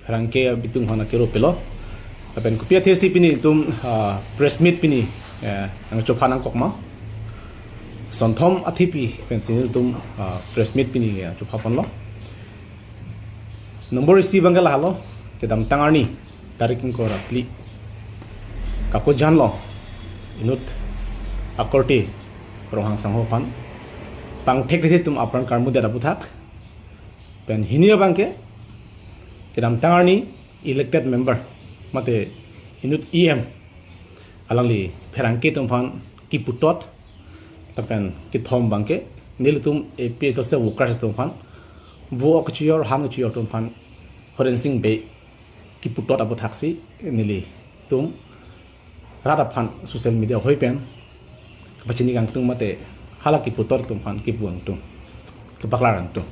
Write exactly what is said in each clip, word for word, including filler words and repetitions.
Pherangke abitung aphan akero pilo. Lapen kopi athesi pini itum, ah, press meet pini, eh, nangchopha nangkok ma. Sonthom athipi pensi nelitum, ah, press meet pini, eh, chopha ponlo. Nombor isi abangke lahelo, kedamtang arni, tarik ingkoi ra phli, kakojanlo, inut akorte Ronghang sangho aphan pangthekthedethe atum apran karmutdet aputhak. Pen hini abangke, kedamtang arni elected member, mate inut E M, alangli pherangke atum aphan kiputot, lapen kethom abangke, nelitum A P H L C workers atum aphan, vo kachijor, han kachijor atum aphan, Horensing Bey kiputot aputhak si, nelitum rat aphan social media ahoi pen kapachini kangtung mate hala kiputot atum aphan kipu kangtung, kepaklar kangtung.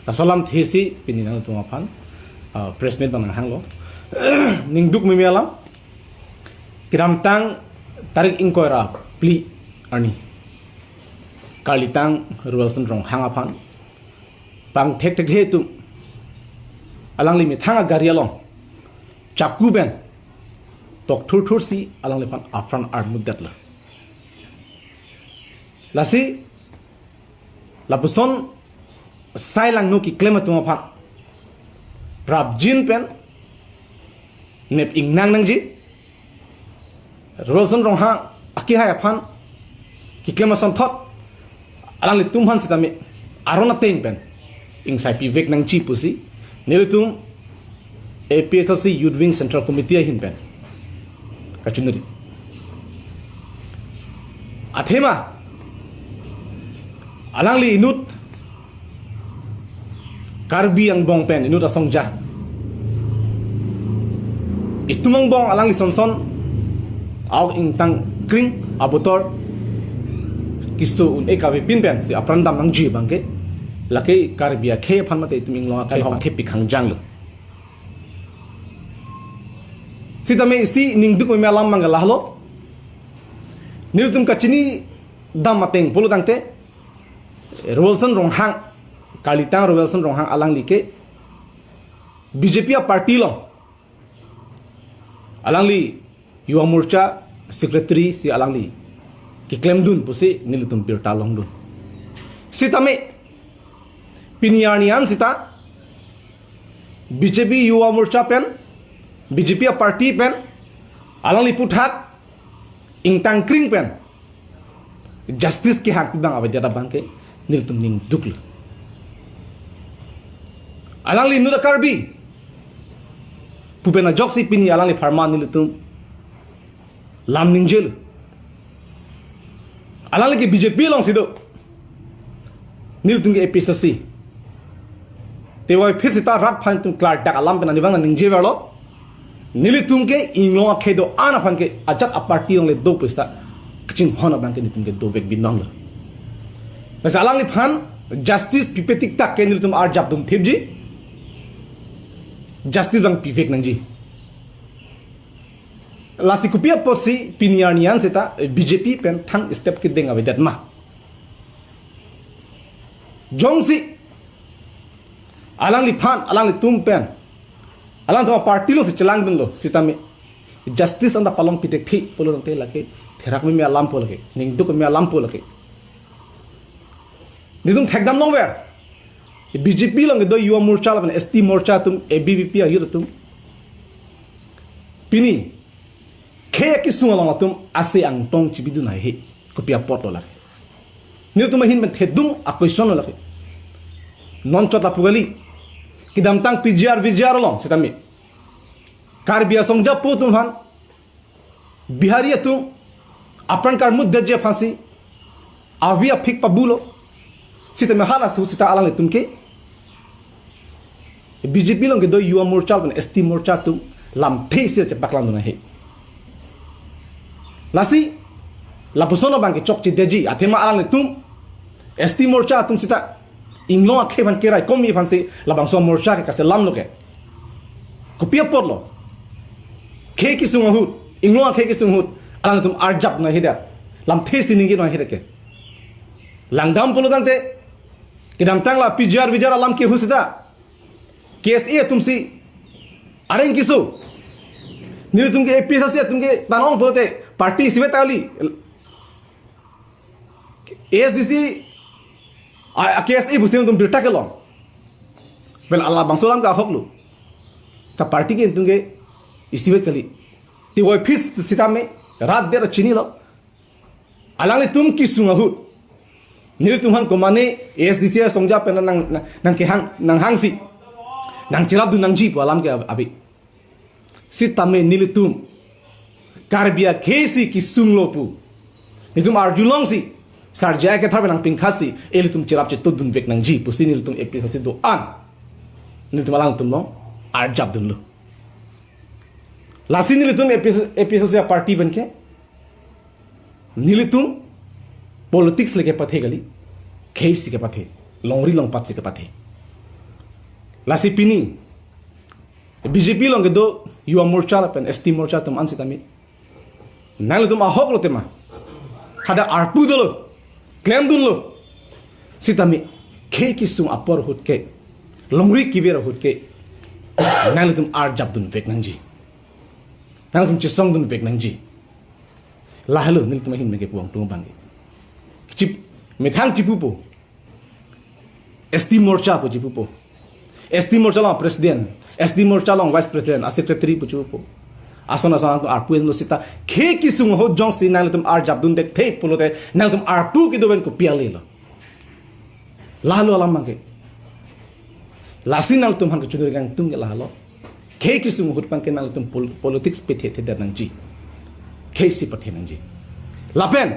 Laso alamthesi pini nangtum aphan, ah, press meet abang nanghanglo. Ningduk meme alam, kedamtang tarik ingkoi ra phli arni, karlitang Rowelson Ronghang aphan pangthekthekthe atum alangli methang agari along chaku pen tokthurthur si alangliphan apran armutdetlo. Lasi lapuson sai langno keklem atum aphan prapjin pen nep ingnang nangji. Rowelson Ronghang akehai aphan keklem asonthot alanglitum aphan sitame aron ateng pen ingsai pivek nangji pusi nelitum A P H L C Youth Wing Central Committee ahin pen kachinuri. Athema alangli inut Karbi angbong pen inut asongja, itum angbong alangli sonson aok ingtang kring abotor keso un-e kavepin pensi apran dam nangji abangke, lake Karbi akhei aphan mate itum inglong akhei aphan hongthepik hangjanglo. Sitame isi ningduk meme alam abangke lahelo. Nelitum kachini dam ateng pulo tangte, Rowelson Ronghang, karlitang Rowelson Ronghang alangli ke B J P aparty along alangli Yuva Morcha secretary si alangli keklemdun pusi nelitum birta longdun. Sitame pini arni an sita B J P Yuva Morcha pen, B J P aparty pen alangli aputhak ingtang kring pen justice kehang abang avedet abangke nelitum ningduklo. Alangli inut a-Karbi pu pen ajoksi pini alangli apharman nelitum lam ningjelo. Alangli ke B J P alongsi do, nelitum ke A P H L C. Tevoiphit sita rat aphan itum klardak alam pen arnivang ningjeverlo. Nelitum ke inglong akhei do-an aphan ke ajat aparty along le do pu sita kachinghon abangke nelitum ke dovek binonglo. Lasi alangliphan justice pipe tiktak ke nelitum arjap dum thipji. Justice abang pivek nangji. Lasi kopi apotsi pini arni an sita B J P pen thang step kedeng avedet ma? Jongsi alangliphan, alanglitum pen, alangtum aparty alongsi chelangdunlo sitame justice anta palong pithekthe pulo tangte lake therak meme alam pu lake, ningduk meme alam pu lake. Nelitum thekdam longver. B J P along kedo Yuva Morcha lapen S T Morcha atum, A B V P a-youth atum, pini khei akesung along atum ase angtong chibidun haihe. Kopi apotlo lake? Nelitum ahin pen thedung a-question lo lake. Non chot lapu kali. Kedamtang P G R V G R along sitame Karbi asongja apo atum aphan Bihari atum apran karmutdetji aphansi avi aphik pabulo. Sitame halaso sita alanglitum ke B J P along kedo Yuva Morcha lapen S T Morcha atum lamthe si chepaklangdun ahe. Lasi lapuson abangke chokchedetji, athema alanglitum S T Morcha atum sita inglong akhei aphan keraikomji aphansi labangso morcha ke kaselamlo ke. Kopi apotlo? Khei kesung ahut, inglong akhei kesung ahut alangtum arjapnoi hida, lamthe si ningkenoi hida ke. Langdam pulo tangte, kedamtang la P G R V G R alam ke ahut sita K S A atumsi Areng kiso. Nelitum ke A P H L C atum ke tanong pulote party isivet kali. A S D C a, a K S A pusi nelitum birta kelong. Pen labangso alam ke ahok lo. Ta party ke nelitum ke isivet kali. Tiwai phis sitame rat der chinilo. Alanglitum kesung ahut, nelitum aphan komane A S D C asongja pen nang, nang, nangkehang, nanghangsi, nangcherapdun nangji pu alam ke ave. Sitame nelitum Karbi akhei si kesung lo pu nelitum arjulongsi, Sar J I Kathar pen nangpingkhatsi, ilitum cherap chetongdunvek nangji pusi nelitum A P H L C do-an nelitum alangtum along arjapdunlo. Lasi nelitum A P H L C, A P H L C aparty pen ke nelitum politics le kepathe kali, khei si kepathe, longri longpat si kepathe. Lasi pini B J P along kedo Yuva Morcha lapen S T Morcha atum an sitame, nanglitum ahok lo tema, hadak arpu dolo, klemdunlo. Sitame khei kesung apor ahut ke, longri kever ahut ke, nanglitum arjapdunvek nangji, nanglitum chesongdunvek nangji. Lahelo nelitum ahin pen kepu-ang tung abang ke. Chip, methang chipupo. S T Morcha pu chipupo. S T Morcha along president, S T Morcha along vice president, a secretary pu chipupo. Ason ason arpu enlo sita. Khei kesung ahut jongsi nanglitum arjapdundekthe pulote, nangtum arpu kedo pen kopi ale lo. Lahelo alam abang ke. Lasi nangtum aphan kechunir kangtung ke lahelo. Khei kesung ahut abang ke nangtum pol-, politics pethe thedet nangji. Khei si pathe nangji. Lapen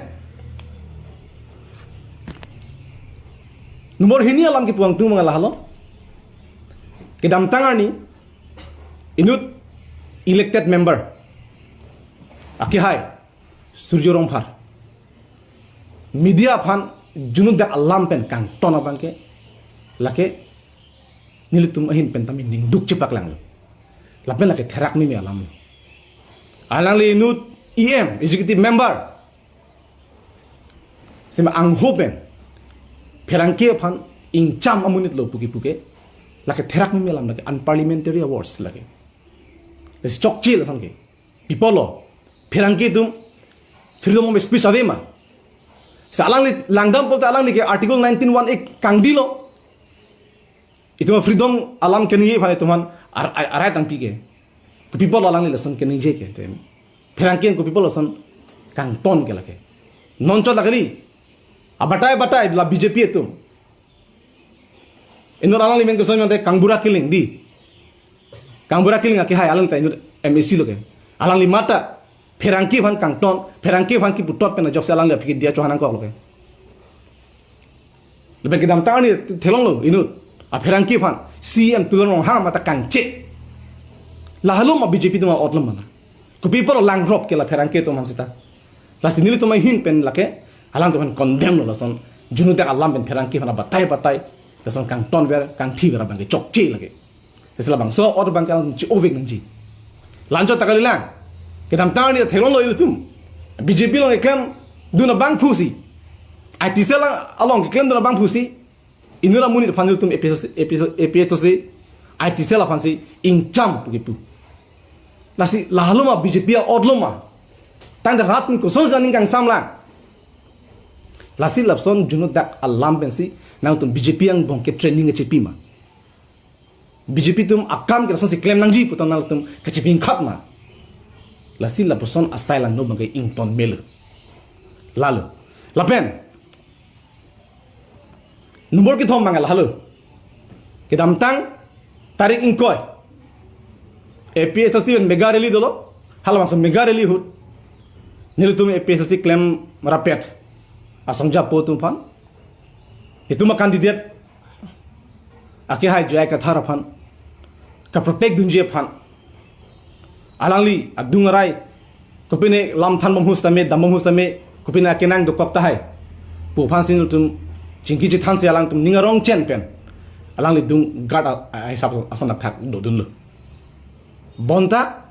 number hini alam kepu-ang tung abang lahelo. Kedamtang arni inut elected member akehai Surjya Rongphar media aphan junudak alam pen kangton abang ke, lake nelitum ahin pen tame ningduk chepaklanglo. Lapen lake therak meme alam. Alangli inut E M, executive member, sima angho pen pherangke aphan ingcham amonit lo pu kepu ke, lake therak meme alam, lake unparliamentary words lake. Lasi chokche lason ke. Pi apotlo, pherangke atum freedom of speech ave ma? Si alangli langdam pulote alangli ke Article nineteen one A kangdilo. Itum freedom alam keningje aphan itum aphan ar-, ar-, arai tangpi ke. Kopi apotlo alangli lason keningje ke, te pherangke kopi apotlo lason kangton ke lake. Non chot lake li. Abatai batai la B J P atum. Inut alangli men koson mate Kangbura Killing di. Kangbura Killing akehai alangli ta inut M A C lo ke. Alangli mate pherangke aphan kangton, pherangke aphan kepu thot pen ajoksi alangli aphi ke diya chohang nangkok lo ke. Lapen kedamtang arni theklonglo inut apherangke aphan C M Tuliram Ronghang mate kangche. Lahelo ma B J P atum a-otlo ma na? Kopi apotlo langrop ke la pherangke atum aphan sita? Lasi nelitum ahin pen lake alangtum aphan condemn lo lason junudak alam pen pherangke aphan abatai batai lason kangtonver, kangthiver abang ke chokche lake. Lasi labangso ot abang ke alangtum che-ovek nangji. La-anchot ta kalilang. Kedamtang arni theklonglo ilitum. B J P along keklemdun abangphu si, I T cell along keklemdun abangphu si, inut amonit aphan nelitum A P H L C, A P H L C, A P H L C, I T cell aphansi ingcham pu kepu. Lasi lahelo ma B J P a-otlo ma? Tangte rat atum kosonsi aning kangsamlang? Lasi lapuson junudak alam pensi nangtum B J P angbong ke training kechepi ma? B J P atum akam ke lasonsi klem nangji pu ta nangtum kachepingkhat ma? Lasi lapuson asai langno abang ke ington melo. Lalo. Lapen number kethom abang lahelo. Kedamtang tarik ingkoi A P H L C pen mega rally dolo. Halabangso mega rally ahut nelitum A P H L C klem rapet asong japo atum aphan, itum a-candidate akehai J I Kathar aphan kaprotect dunji aphan, alangli adung arai kopine lam thanbom ahut tame, dambom ahut tame, kopine akenang dokok tahai pu aphansi nelitum chingki chethansi alangtum ning arong chen pen alangli adung guard a, a, ahisap ason athak dodunlo. Bonta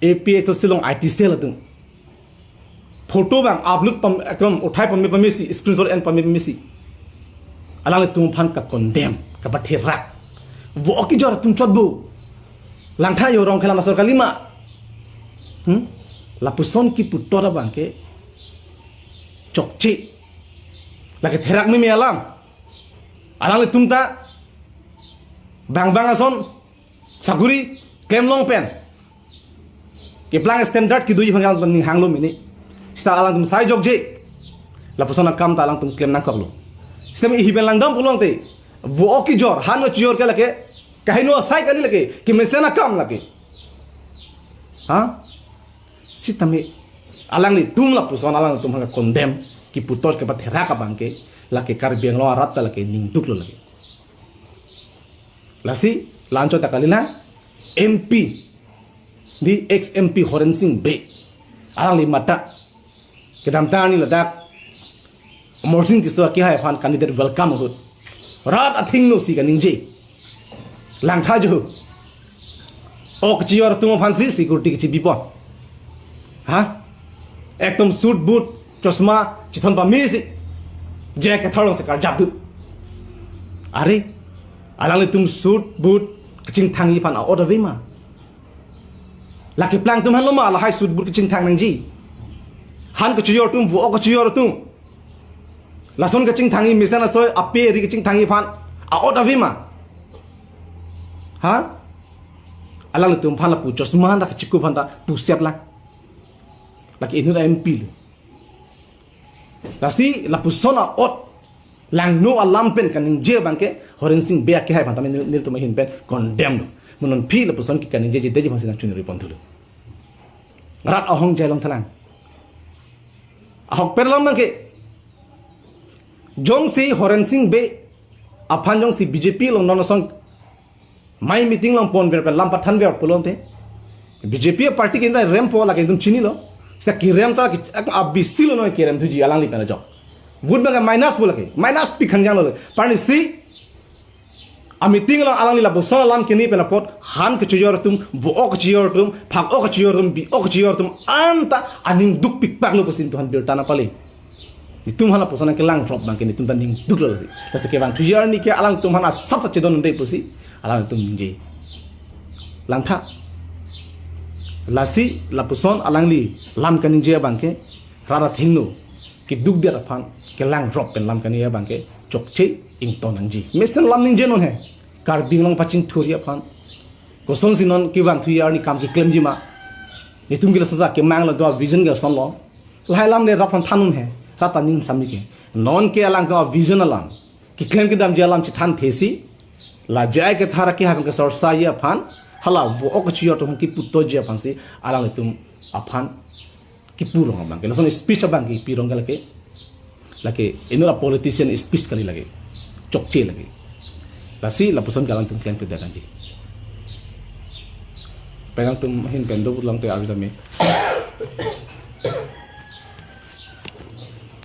A P H L C along I T cell atum photo abang upload pam, ekdom uthai pame pamesi, screenshot en pame pamesi, alanglitum aphan ka-condemn, kapatherak. Vo oki jor atum chot bo. Langtha yo Rongkhelan asor kalima. Hmm? Lapuson kiputot abang ke chokche. Lake therak mimi alam. Alanglitum ta bang bang ason saguri klem long pen keplang standard kedoji aphan alanglitum ning hanglo mini. Sita alangtum sai jokje. Lapuson akam ta alangtum klem nangkoklo. Sita mi ihi pen langdam pulote vo-ok kejor, han kejor ke lake kaheno asai kali lake, kemesen akam lake. Ha? Sitame alanglitum lapuson alangtum hang condemn kiputot kepatherak abang ke lake Karbi Anglong arat ta lake ningduklo lake. Lasi la-anchot ta kalilang, M P, di ex M P Horen Sing Bey, alangli mata kedamtang arni ladak Amarsing Tisso akehai aphan candidate welcome ahut rat athengno si kaningje. Langtha jo. Ok kejor atum aphansi security kechebipon. Ha? Ekdom suit boot, chosma chithon pamesi. J I Kathar alongsi karjap dun. Are, alanglitum suit boot kachingthangji aphan a-ot ave ma? Lake plangtum hanlo ma lahai suit boot kachingthang nangji? Han kejor atum, vo-ok kejor atum, lason kachingthangji, mesen asoi ape ari kachingthangji aphan a-ot ave ma? Ha? Alanglitum aphan lapu chosma ta kachekup aphan ta pusetlang. Lake inut M P lo. Lasi lapuson a-ot langno alam pen kaningje abang ke Horen Sing Bey akehai aphan tame nel-, nelitum ahin pen condemn lo. Mo non aphi lapuson ke kaningjeji detji aphansi nangchunri pon thulo. Rat ahongjai longthalang. Ahokpet alam abang ke jongsi Horen Sing Bey aphan jongsi B J P along non asong mai meeting along ponver pen lam pathanver pulote, B J P party ke inta rempo lake itum chinilo. Sita kerem ta ki-, ak-, abisi lo noi kerem thuji alangli pen ajok. Vote abang ke minus pu lake, minus pi khangjang lo lake. Arnisi a-meeting along alangli lapuson alam kini pen apot han kejor atum, vo-ok kejor atum, phak-ok kejor atum, bi-ok kejor atum anta aning dukpikpaklo pusi nelitum aphan birta nangpale. Nelitum aphan lapuson nangkelang drop abang ke nelitum ta ningduklo lasi. Lasi kevang thuji arni ke alangtum aphan asap ta chedondunde pusi alangtum ningje. Langtha. Lasi lapuson alangli lam kaningje abang ke rat athengno keduk dia aphan kelang drop pen lam kaningje abang ke chokche ington nangji. Mesen lam ningje non he. Karbi Anglong pachingthurji aphan. Kosonsi non kevang thuji arni kam keklemji ma? Nelitum ke laso sa kemang lo, do vision ke lason lo. Lahai alam le rat aphan than un he, rat aning samik he. Non ke alangtum a-vision alam, keklem kedamji alam chethan thesi, la J I Kathar akehai pen kesorsaji aphan, hala vo-ok kejor atum aphan kiputoji aphansi alanglitum aphan kipu rong abang ke. Lason speech abang ke pi rong ke lake, lake inut a-politician speech kali lake. Chokche lake. Lasi lapuson ke alangtum klemkledet nangji. Pen alangtum ahin pen do pulote arju tame.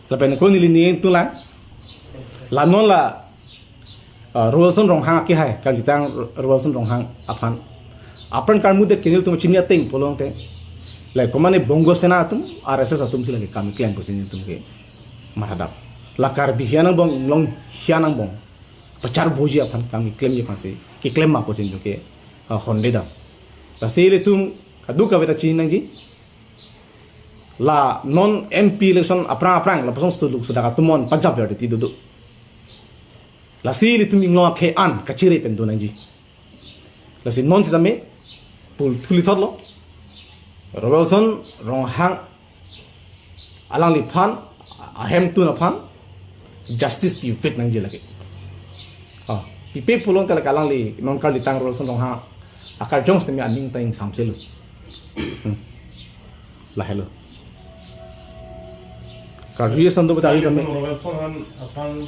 Lapen ko neli ning tunglang. La non la, uh, Roelson Ronghang akehai, kalitang Roelson Ronghang aphan apran karmudet ke nelitum chini ateng pulote, la komane Bongo Sena atum, R S S atum si lake kam keklem pusi nelitum ke mathadap. La Karbi hian angbong, Inglong hian angbong pacharvoji aphan kam keklemji aphansi keklem ma pusi nelitum ke, uh, hondedam. Lasi ilitum kadokave ta chini nangji. La non M P election aphrang aphrang lapuson suluk sudak atum mon pajapver titi dodo. Lasi ilitum Inglong akhei an kachere pen do nangji. Lasi non sitame pul thuli thotlo. Roelson Ronghang alangliphan, ahemtun aphan justice pivek nangji lake. Ah, pipe pulote lake alangli non kalitang Roelson Ronghang akarjong sitame aning ta ingsamselo. Hmm. Lahelo. Karbi ason do beta tame. Roelson han aphan,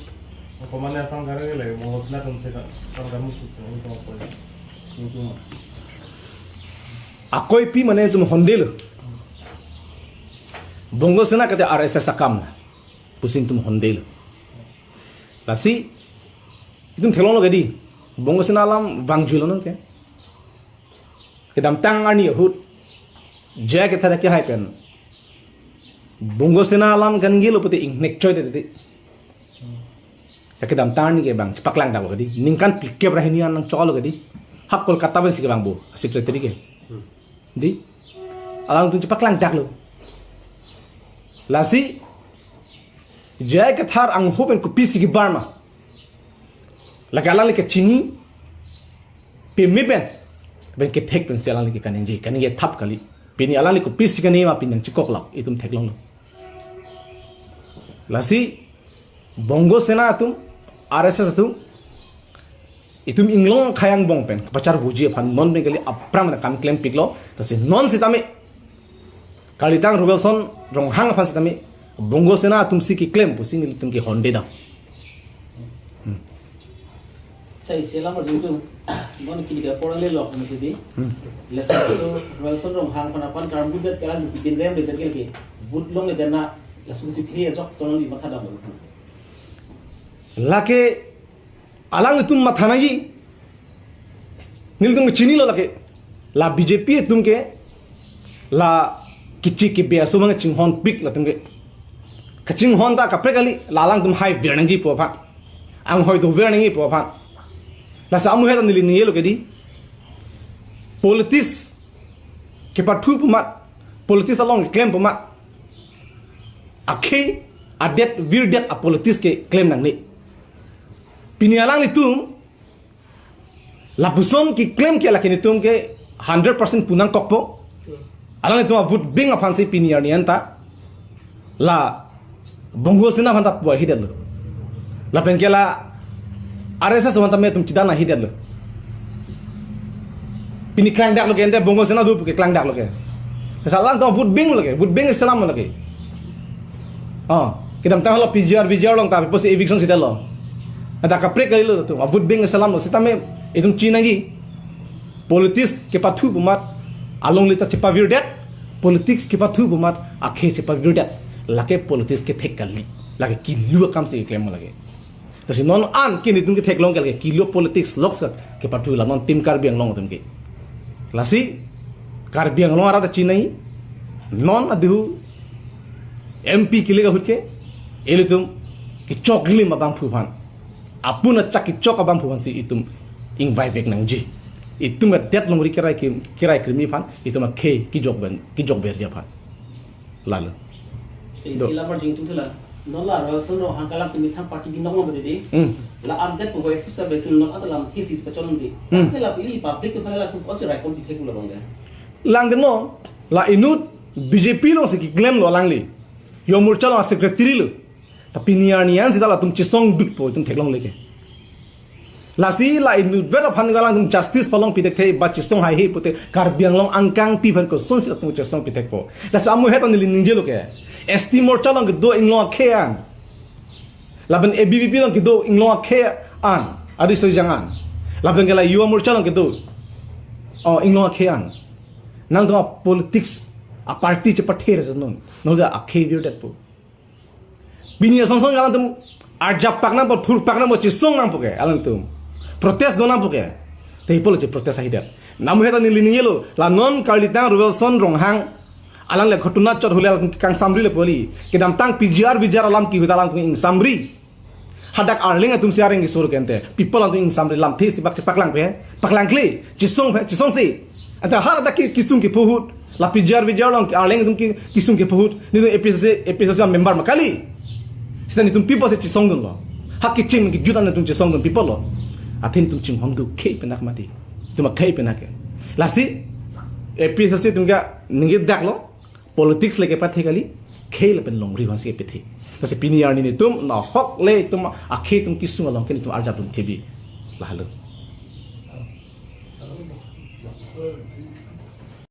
komane aphan kare le, Bongo Sena atum si ta, aphan kamu sih, ini kamu apa ya? Ini cuma. Akoi pi mane itum hondelo. Bongo Sena kate R S S akam na pusi itum hondelo. Lasi itum theklonglo kedi, Bongo Sena alam vangjuilo non ke. Kedamtang arni ahut J I Kathar akehai pen Bongo Sena alam kaningje lo pute ingnek choi tete. Sa kedamtang arni ke bang chepaklangdaklo kedi. Ningkan phlikep ra hini an nangchoklo kedi. Kolkata pensi kevangpo, secretary ke. Dei, alangtum chepaklangdaklo. Lasi J I Kathar angho pen kopisi kebar ma, lake alangli kachini peme pen, pen kethek pensi alangli ke kaningje, kaningje thap kali. Pini alangli kopisi kane ma pini nangchekok lak, itum theklonglo. Lasi Bongo Sena atum, R S S atum, itum inglong akhei angbong pen kepacharvoji aphan non pen kali, aphrang pen kam klempiklo. Lasi non sitame, Karlitang Robertson Ronghang aphan sitame Bongo Sena atumsi keklem pusi nelitum kehonde dam. Sai, isi alam arjudun, non kini ke porang lelok mati di. Hmm. Lasi so Robertson Ronghang aphan aphan karambutdet ke alang bikin rem de ke, vote longledet na, langsung si phiri ajok tolong di matha dam. Lake alanglitum matha nangji. Nelitum kechinilo lake, la B J P atum ke, la kichi kibe aso mang chinghonpik latum ke. Kachinghon ta kaprek kali, la alangtum haiver nangji pu aphan, anghoi dover nangji pu aphan. Lasi amu heta neli ningjelo ke dei, politics kepathu pu amat, politics along keklem pu amat, akhei adet virdet apolitics keklem nangne. Pini alanglitum lapuson keklem ke, lake nelitum ke hundred percent pu nangkokpo. Alanglitum avote bank aphansi pini arni anta la Bongo Sena aphanta pu ahidetlo. Lapen ke la R S S aphanta me itum chidan ahidetlo. Pini klangdaklo ke, ante Bongo Sena do pu ke klangdaklo ke. Lasi alangtum vote bank lo ke, vote bank selam lo ke. Oh, kedamtang hala P G R V G R along ta pusi eviction si detlo. Anta kaprek kalilo tu, vote bank selamlo. Sitame itum chiningje, politics kepathu pu amat alongle ta chepavirdet, politics kepathu pu amat akhei chepavirdet. Lake politics kethek kali, lake kilu akamsi keklem lake. Lasi non an ke nelitum ketheklong ke lake kilu politics lok sa kepathu la non Team Karbi Anglong atum ke. Lasi Karbi Anglong arat ta chiningje, non adu M P kele ahut ke, ilitum kechoklim abangphu aphan, apun achak kechok abangphu aphansi itum ingvaivek nangji. Itum adet longri kerai kim, kerai krimi aphan, itum akhei kejok ven, kejokverji aphan. Lalo. Eh, do. Isi alam arjudun thula. Non la Robertson Ronghang kalangtum methang party binong lo bede. Hmm. La update pu boy office ta betul non ata lamthe si pachon di. Hmm. Ante la pili public atum aphan latum kosi raikom pithek lo bang de. Langdunnon, la inut B J P alongsi keklemlo alangli. Yuva Morcha along secretary lo. Ta pini arni an sita latum chesongdukpo, itum theklongle ke. Lasi la inutvet aphan alangtum justice palong pithekthek ba chesong haihe pute Karbi Anglong angkangpi aphan kosonsi latum chesong pithekpo. Lasi amu heta neli ningjelo ke, S T Morcha along kedo inglong akhei an, lapen A B V P along kedo inglong akhei an, Adi Soijang an, lapen ke la Yuva Morcha along kedo, oh, inglong akhei an, nangtum apolitics aparty chepather non, non ta akhei virdetpo. Pini asongsong alangtum arjap pak nangpo, thur pak nangpo, chesong nangpo ke alangtum. Protest do nangpo ke. Te ipo lo cheprotest ahidet. Amu heta neli ningjelo, la non Karlitang Robertson Ronghang, alangli ghotona chot hule alangtum kangsamri le poli. Kedamtang P G R V G R alam ke ahut alangtum ingsamri. Hadak Arleng atumsi areng kesur ke ante, people alangtum ingsamri, lamthe si bak chepaklangphe, paklangkle, chesongphe, chesongse. Ante hadak ke kesung kepu ahut, la P G R V G R along Arleng atum ke kesung kepu ahut, nelitum A P H L C, A P H L C member ma kali. Sita nelitum people si chesongdunlo. Ha kechim kejut an nelitum chesongdun people lo. Athe nelitum chinghon do khei penak mati. Itum akhei penak ke. Lasi A P H L C atum ke ningjedaklo. Politics le kepathe kali, khei lapen longri aphansi kepathe. Lasi pini arni nelitum nahok le itum akhei atum kesung along ke nelitum arjapdun thebi. Lahelo.